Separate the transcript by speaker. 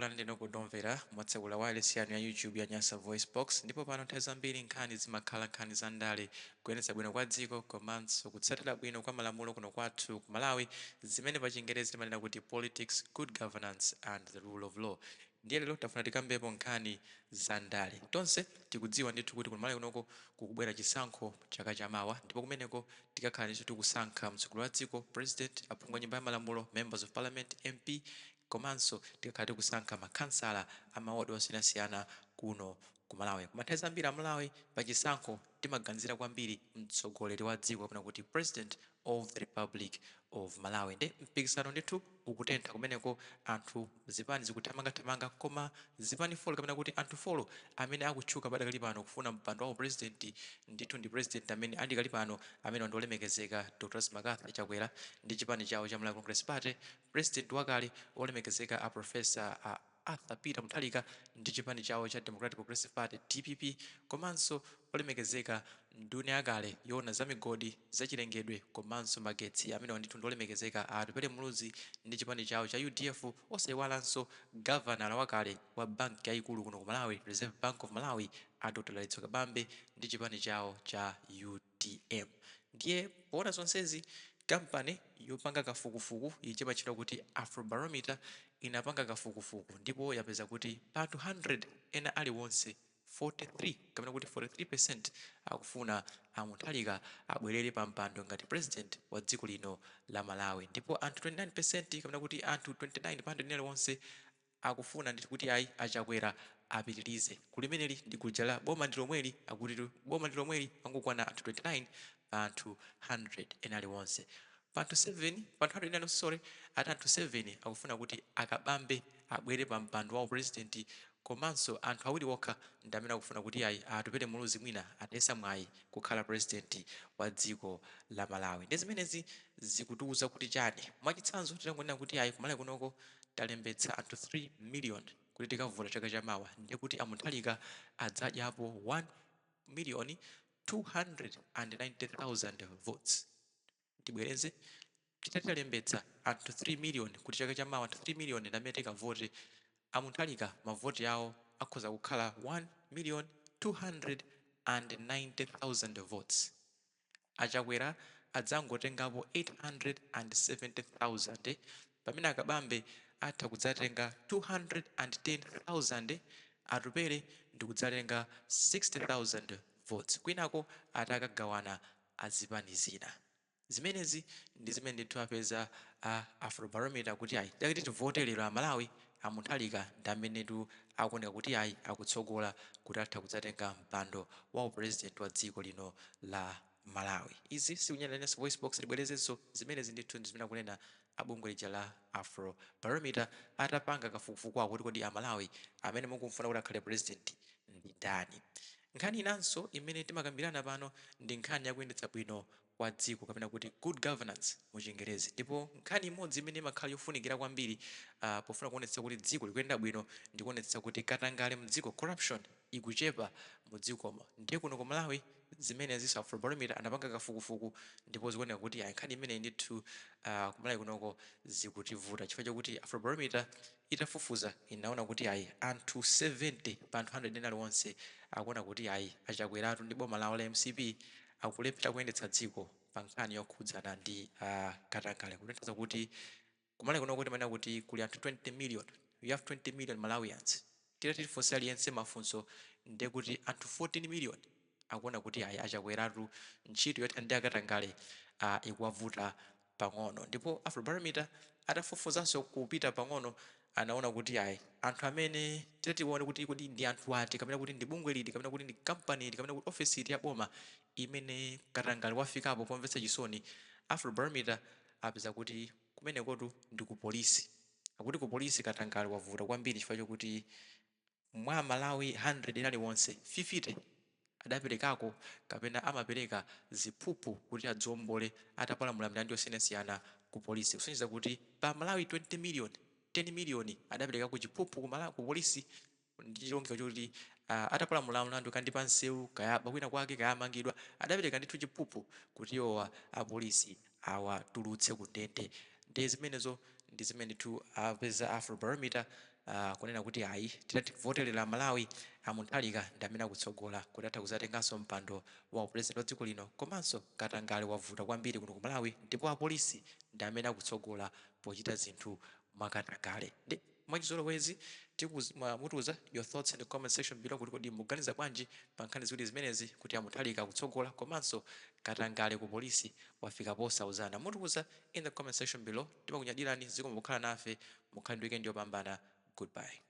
Speaker 1: Takulandirani kudomvera mwatsekula wireless yanu ya YouTube ya Nyasa Voice Box. Ndipo pano nthawi zambiri nkhani zimakhala nkhani za ndale, kuyendetsa bwino kwa dziko komanso kutsatira bwino kwa malamulo kuno kwathu ku Malawi, zimene pa Chingerezi timanena kuti politics, good governance and the rule of law. Ndiye lero tafuna tikambepo nkhani za ndale. Tonse tikudziwa ndithu kuti ku Malawi kunoko kukubwera chisankho chaka chamawa, ndipo kumeneko tikakhala ndithu tikusankha mtsogoleri wa dziko, president, aphungu a Nyumba ya Malamulo, members of parliament, MP, komanso tikakhala tikusankha makhansala amawodi osiyanasiyana kuno ku Malawi. Koma nthawi zambiri Amalawi pachisankho timaganizira kwambiri mtsogoleri wa dziko, kapena kuti President of the Republic of Malawi. Ndi mpikisano ndithu ukutentha kumeneko, anthu zipani zikuthamangathamanga, koma zipani 4 kapena kuti anthu 4 amene akutchuka padakali pano kufuna mpando wawo president ndithu ndi president amene ali pano, amene ndi olemekezeka Dr McCarthy Chakwera ndi chipani chawo cha Malawi Congress Party, president wakale olemekezeka a Professor a Arthur Peter Mutharika ndi chipani chawo cha Democratic Progressive Party, DPP, komanso olemekezeka nduna yakale yoona za migodi, zachilengedwe komanso magetsi, amene ndithu ndi olemekezeka a Atupele Muluzi ndi chipani chawo cha UDF, osayiwalanso gavanala wakale wa banki yayikulu kuno ku Malawi, Reserve Bank of Malawi, a Dr Dalitso Kabambe ndi chipani chawo cha UTM. Ndiye poona zonsezi, kampani yopanga kafukufuku iyi imatchedwa kuti Afrobarometer inapanga kafukufuku ndipo yapeza kuti pa anthu 100 ena aliwonse, 43 kapena kuti 43% akufuna a Mutharika abwerere pa mpando ngati president wa dziko lino la Malawi, ndipo anthu 29% kapena kuti anthu 29 pa 100 aliwonse akufuna ndithu kuti ayi, a Chakwera apitirize. Kulimeneli ndi kuja la boma ndi lomweli, akuti boma ndi lomweli, angokwana anthu 29 pa anthu 100 ena aliwonse. Pa anthu 7, pa anthu 100 ena aliwonse, sorry, ati anthu 7 akufuna kuti a Kabambe abwere pa mpando wa president, komanso anthu awiri okha ndi amene akufuna kuti ayi, Atupele Muluzi mwina atayesa mwayi kukhala president wa dziko la Malawi. Ndi zimenezi zikutiuza kuti chani? Mwachitsanzo, titangonena kuti ayi, kumalawi kunoko talembetsa anthu 3 million kuti tikavota chaka chamawa, ndiye kuti a Mutharika adzadyapo 1 million 290,000 votes. Tibwereze, titati talembetsa anthu 3 million kuti chaka chamawa anthu 3 million ndi amene tikavote, a Mutharika mavoti awo akhoza kukhala 1 million 290,000 votes, a Chakwera adzangotengapo 870,000, pamene a Kabambe atha kudzatenga 210,000, Atupele ndi kudzatenga 60,000 votes, kwinako atakagawana azipani zina. Zimenezi ndi zimene ndithu apeza a Afrobarometer kuti ayi, takiti tivote lero Amalawi, a Mutharika ndi amenetu akuoneka kuti ayi, akutsogola kuti atha kudzatenga mpando wa upresident wa dziko lino la Malawi. Izi sikunyana Voice Box. Libwerezenso, zimenezi ndithu ndi zimene akunena abungwe lija la Afrobarometer atapanga kafukufuku awo kuti kodi Amalawi amene mukumfuna kuti akhale president ndi ndani. Nkhani inanso imene timakambirana pano ndi nkhani yakuyendetsa bwino kwa dziko, kapena kuti good governance mu Chingerezi. Ndipo nkhani imodzi imene imakhala yofunikira kwambiri pofuna kuonetsetsa kuti dziko likuyenda bwino ndi kuonetsetsa kuti katangale mdziko, corruption, ikuchepa mu dzikomo. Ndiye kuno ku Malawi zimenezinso Afrobarometer anapanga kafukufuku ndipo zikuoneka kuti ayi, nkhani imeneyi ndithu ku Malawi kunoko zikutivuta, chifukwa chakuti Afrobarometer itafufuza inaona kuti ayi, anthu 70 pa anthu 100 ena aliwonse akuona kuti ayi, a Chakweratu ndi boma lawo la MCP akulephera kuyendetsa dziko pa nkhani yokhudzana ndi katangale. Kutanthauza kuti kumalawi kunoko timanena kuti kuli anthu 20 million, we have 20 million Malawians. Titati tifunse aliyense mafunso, ndiye kuti anthu 14 million akuona kuti ayi, a Chakweratu ntchito yothana ndi akatangale ikuwavuta pang'ono. Ndipo Afrobarometer atafufuzanso kupita pang'ono anaona kuti ayi, anthu amene titatione kuti kodi ndi anthu ati, kapena kuti ndi bungwe liti, kapena kuti ndi kampani iti, kapena kuti ofesi iti ya boma imene katangale wafikapo pomvetsa chisoni, Afrobarometer apeza kuti kumenekotu ndi ku polisi. Akuti ku polisi katangale wavuta kwambiri, chifukwa chokuti mwa Malawi 100 ena aliwonse, 50 adaperekako kapena amapereka ziphuphu kuti adziombole atapalamula milandu yosiyanasiyana ku polisi. Kusonyeza kuti pa Malawi 20 million, 10 million adaperekako chiphuphu ku polisi ndi chilongeko chokuti atapalamula mlandu kandi pa nsewu, kayaba kwina kwake, kayamangidwa, adapereka ndithu chiphuphu kuti iwowa apolisi awatulutse ku ndende. Ndi zimenezo ndi zimene ndithu apeza Afrobarometer. Kunena kuti ayi, titati a Malawi, a Mutharika ndi amene akutsogola kuti atha kuzatenganso mpando wa upresident wa dziko lino. Komanso katangale wavuta kwambiri kuno ku Malawi, ndipo apolisi ndi amene akutsogola pochita zinthu mwakatangale. Ndi mwachizolowezi mutiuza your thoughts in the comment section below kuti kodi mukuganiza bwanji pa nkhani ziwiri zimenezi, kuti a Mutharika akutsogola komanso katangale ku polisi wafika posauzana. Mutiuza in the comment section below. Timakunyadirani, zikomo pokhala nafe. Mukhale ndi weekend yopambana. Goodbye.